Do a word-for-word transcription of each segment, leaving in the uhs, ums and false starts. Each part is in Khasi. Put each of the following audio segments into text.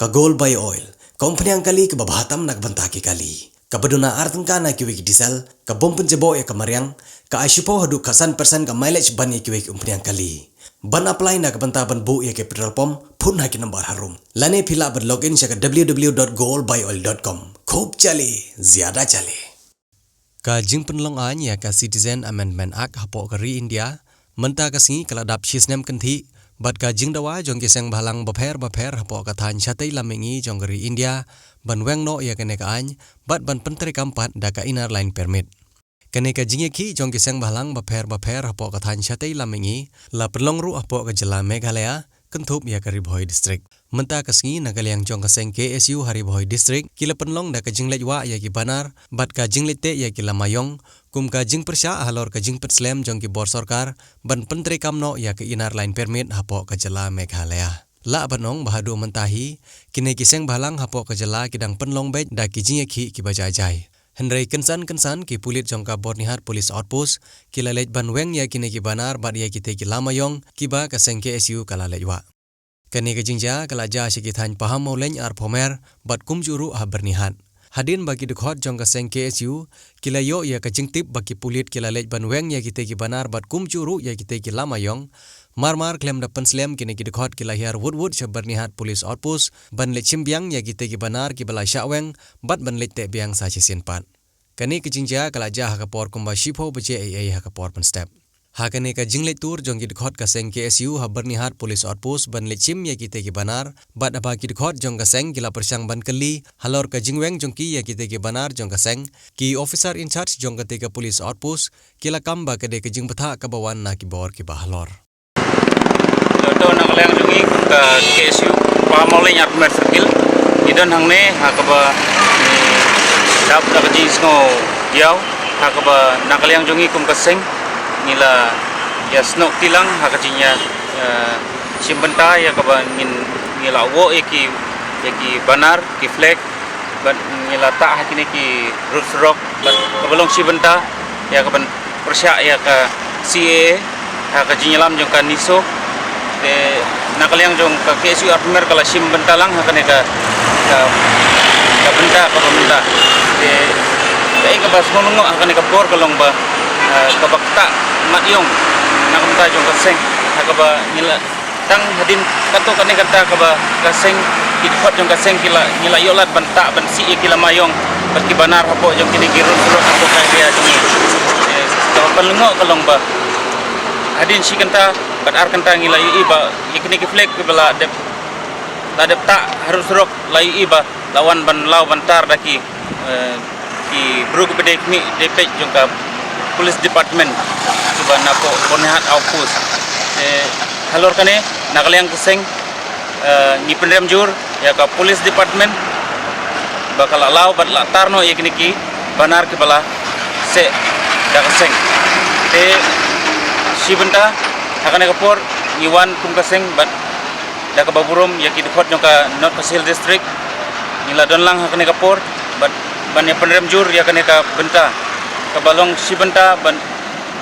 Ka Gold Bio Oil, ka umphniang kali kaba bha tam na ka bynta ki kali. Kaba duna ar tyngka na kiwei ki diesel, ka bym pynjaboh ïa ka mariang, ka ai shiphew haduh khatsan percent ka mileage ban ïa kiwei ki umphniang kali. Ban apply na ka bynta ban buh ïa ki petrol pump, phone ha ki nambar harum. Lane phi lah ban log in sha ka w w w dot gold bio oil dot com. Khub jali, zyada jali. Ka jingpynlong aiñ ïa ka Citizen Amendment Act hapoh ka ri India, mynta ka sngi ka la dap shi snem kynthih, bad ka jingdawa jong ki seng bhalang bapher bapher hapoh ka thaiñ shatei lam mihngi jong ka ri India, ban weng noh ïa kane ka aiñ, bad ban pyntreikam pat da ka Inner Line Permit. Kane ka jingïakhih jong ki seng bhalang bapher bapher hapoh ka thaiñ shatei lam mihngi, la pynlong ruh hapoh ka jylla Meghalaya, kynthup ïa ka Ri Bhoi District. Mynta ka sngi na ka liang jong ka seng K S U ha Ri Bhoi District, ki la pynlong da ka jingleit wah ïa ki banar, bad ka jingleit teh ïa ki lama ïong, kum ka jingpyrshah halor ka jingpynslem jong ki bor sorkar, ban pyntreikam noh ïa ka Inner Line Permit hapoh ka jylla Meghalaya. Lah ban ong ba haduh mynta hi, kine ki seng bhalang hapoh ka jylla ki dang pynlong beit da ki jingïakhih kiba jai jai. Hynrei kynsan kynsan ki pulit jong ka Byrnihat Police Outpost, ki la leit ban weng ïa kine ki banar bad ïa kitei ki lama ïong, kiba ka seng K S U ka la leit wah. Kane ka jingjia ka la jia sha ki thaiñ Pahammawlein ar Phomer, bad kumjuh ruh ha Byrnihat. Hadien ba ki dkhot jong ka seng K S U, ki la ïoh ïa ka jingtip ba ki pulit ki la leit ban weng ïa kitei ki banar bad kumjuh ruh ïa kitei ki lama ïong. Mar mar khlem da pynslem kine ki dkhot ki la hiar wut wut sha Byrnihat Police Outpost, ban leit shim biang ïa kitei ki banar kiba la shah weng, bad ban leit teh biang sa shisien pat. Kane ka jingjia ka la jia ha ka por kumba shiphew baje ei ei ha ka por mynstep. Ha kane ka jingleit tur jong ki dkhot ka seng K S U ha Byrnihat Police Outpost ban leit shim ïa kitei ki banar, bad haba ki dkhot jong ka seng ki la pyrshang ban kylli, halor ka jingweng jong ki ïa kitei ki banar jong ka seng, ki officer in charge jong katei ka Police Outpost, ki la kam ba ka dei ka jingbthah kaba wan na ki bor kiba halor. To, to na ka liang jong ngi kum ka K S U, Pahammawlein ar Phomer Circle, ngi don hangne, ha kaba, ngi dap da ka jingsngew ïaw, ha kaba na ka liang jong ngi kum ka seng, ngi la ïa snoh kti lang, ha ka jingïa, eh, shim bynta, ïa kaba ngin, ngi la woh ïa ki, ïa ki banar, ki flag, bad ngi la tah ha kine ki road surok, bad kaba long shi bynta, ïa kaban pyrshah ïa ka C A A, ha ka jingïalam jong ka NISO, te na ka liang jong ka K S U ar Phomer ka la shim bynta lang ha kane ka, ka, ka bynta, kaba mynta. Te, kaei kaba sngewlyngngoh ha kane ka por ka long ba, eh, kaba ktah mat ïong, na ka bynta jong ka seng, ha kaba ngi la tang hadien katto katne katta kaba ka seng, ki dkhot jong ka seng ki la, ngi la ïoh lad ban tah ban sih ïa ki lama ïong bad ki banar hapoh jong kine ki road surok hapoh ka area jong ngi. Eh, kaba pynlyngngoh ka long ba hadien shi kynta bad ar kynta ngi la ïohi ba ïa kine ki flag kiba la dep, la dep tah ha road surok la ïohi ba la wan ban law ban tar da ki, eh, ki briew kiba dei khmih dei peit jong ka Police Department kiba na poh Byrnihat Outpost. Te halor kane na ka liang ka seng, eh, ngi pynrem jur ïa ka Police Department ba ka la law bad la tar noh ïa kine ki banar kiba la seh da ka seng. Te shi bynta ha kane ka por ngi wan kum ka seng bad da kaba burom ïa ki dkhot jong ka North Khasi Hills District. Ngi la don lang ha kane ka por bad ban ïa pynrem jur ïa kane ka bynta kaba long shi bynta ban,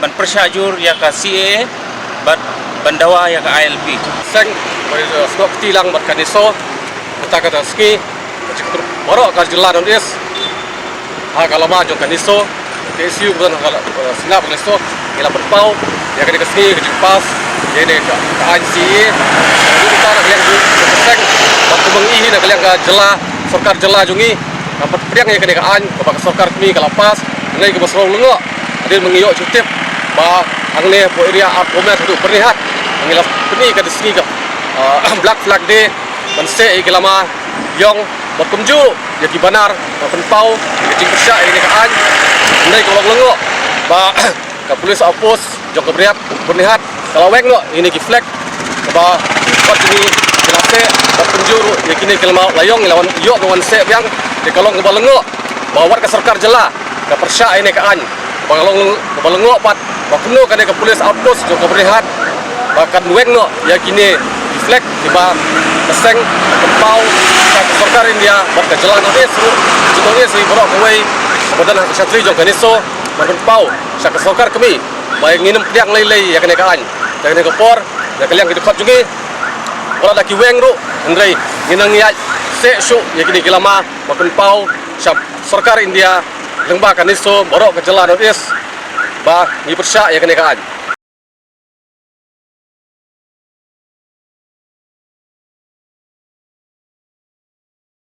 ban pyrshah jur ïa ka C A A bad ban dawa ïa ka I L P. Seng, bad, eh, snoh kti lang bad ka NISO mynta ka sngi, ka jingkyrkhu baroh ka jylla North East ha ka lama jong ka NISO, K S U, bad ha ka la, eh, sngap ka NISO, ngi la pynpaw ïa kane ka sngi ka jingpass ïa kane ka, ka aiñ C A A. Ngi ta na ka liang jong ka seng, bad kumba ngi hi na ka liang ka jylla, sorkar jylla jong ngi, ka pynpdiang ïa kane ka aiñ kaba ka sorkar kmie ka la pass, ngi kaba sngewlyngngoh. Hadien ba ngi ïoh jingtip ba hangne poh area ar Phomer haduh Byrnihat, ngi la pyni ka sngi ka, ah, Black Flag Day, ban seh ïa ki lama ïong bad kumjuh ïa ki banar ban pynpaw ïa ka jingpyrshah ïa kane ka aiñ. Hynrei ka long lyngngoh ba ka Police Outpost jong ka Byrnihat, Byrnihat ka la weng noh ïa kine ki flag kaba ki dkhot jong ngi ki la seh bad kumjuh ruh ïa kine ki lama la ïong ngi la wan ïoh ban wan seh biang. Te ka long kaba lyngngoh ba wat ka sorkar jylla ka pyrshah ïa kane ka aiñ. Ba ka long, ba lyngngoh pat ba kumno kane ka Police Outpost jong ka Byrnihat ba kan weng noh ïa kine ki flag kiba ka seng ka pynpaw sha ka sorkar India bad ka jylla North East ruh, jylla North East ruh baroh kawei ba don ha ka shatri jong ka NISO ban pynpaw sha ka sorkar kmie ba ngin ym pdiang lei lei ïa kane ka aiñ. Ïa kane ka por, ïa ka liang ki dkhot jong ngi, wat la da ki weng ruh, hynrei ngin nang ïaid Seh shuh ïa kine ki lama ba pynpaw sha sorkar India lyngba ka NESO baroh ka jylla North East ba ngi pyrshah ïa kane ka aiñ.